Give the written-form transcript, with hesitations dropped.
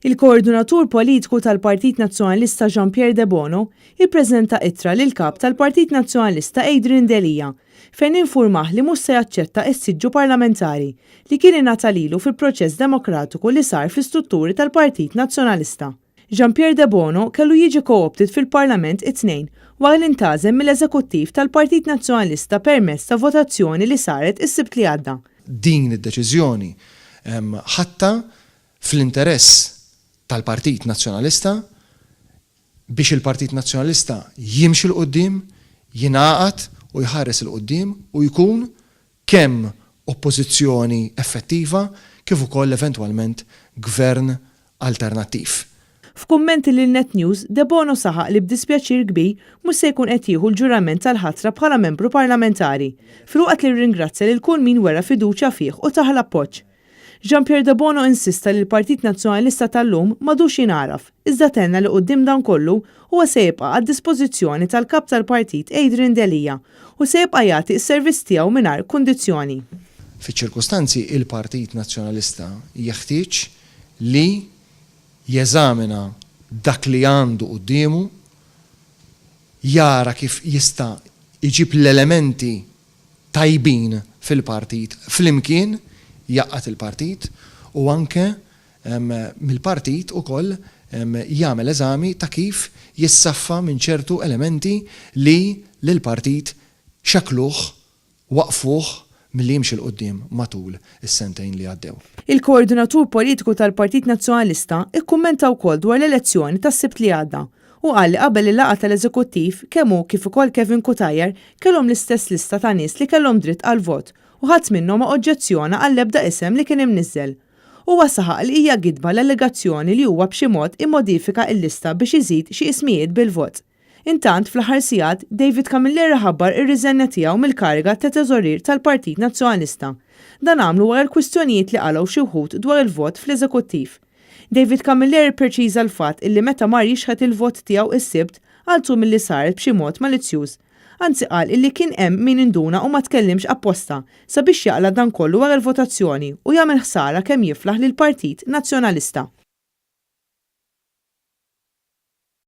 Il-Koordinatur Politiku tal-Partit Nazzjonalista Jean Pierre Debono ippreżenta ittra lill-Kap tal-Partit Nazzjonalista Adrian Delia fejn infurmah li mhux se jaċċetta s-siġġu parlamentari li kien ingħata lilu fi proċess demokratiku li sar fl-istrutturi tal-Partit Nazzjonalista. Jean Pierre Debono kellu jiġi co-opted fil-Parlament it-Tnejn wara li ntgħażel mill-Eżekuttiv tal-Partit Nazzjonalista permezz ta' votazzjoni li saret is-Sibt li għadda. Din id-deċiżjoni ħadtha fl-interess tal-Partit Nazzjonalista biex il-Partit Nazzjonalista jimxi 'l quddiem, jingħaqad u jħares 'il quddiem u jkun kemm oppożizzjoni effettiva kif ukoll eventwalment gvern alternattiv. F'kummenti lil Net News, Debono saħaq li b'dispjaċir kbir mhux se jkun qed jieħu l-ġurament tal-ħatra bħala membru parlamentari, filwaqt li rringrazzja lil kull min wera fiduċja fih u tah l-appoġġ. Jean Pierre Debono insista li l-Partit Nazzjonalista tal-lum m'għadux jingħaraf, iżda tenna li quddiem dan kollu huwa se jibqa' għad-dispożizzjoni tal-Kap tal-Partit Adrian Delia u se jibqa' jagħti s-servizz tiegħu mingħajr kundizzjoni. Fiċ-ċirkustanzi il-Partit Nazzjonalista jeħtieġ li jeżamina dak li għandu quddiemu, jara kif jista' jġib l-elementi tajbin fil-partit flimkien, jgħaqqad il-partit u anke mill-partit ukoll jagħmel eżami ta' kif jissaffa minn ċertu elementi li lill-partit xekkluh, waqqfuh milli jimxi 'l quddiem matul is-sentejn li għaddew. Il-Koordinatur Politiku tal-Partit Nazzjonalista kkummenta wkoll dwar l-elezzjoni tas-Sibt li għadda u qal li qabel il-laqgħa tal-Eżekuttiv kemm hu kif ukoll Kevin Cutajar kellhom l-istess lista ta' nies li kellhom dritt għall-vot u ħadd minnhom ma oġġezzjona għall-ebda isem li kien imniżżel. Huwa saħaq li hija gidba l-allegazzjoni li huwa b'xi mod immodifika l-lista biex iżid xi ismijiet bil-vot. Intant, fl-aħħar sigħat, David Camilleri ħabbar ir-riżenja tiegħu mill-kariga ta' Teżorier tal-Partit Nazzjonalista. Dan għamlu wara l-kwistjonijiet li qalgħu xi wħud dwar il-vot fl-Eżekuttiv. David Camilleri ppreċiża l-fatt illi meta mar jixħet il-vot tiegħu s-Sibt, qaltu milli saret b'xi mod malizzjuż. Anzi qal illi kien hemm min induna u ma tkellimx apposta sabiex jaqla' dan kollu wara l-votazzjoni u jagħmel ħsara kemm jiflaħ lill-Partit Nazzjonalista.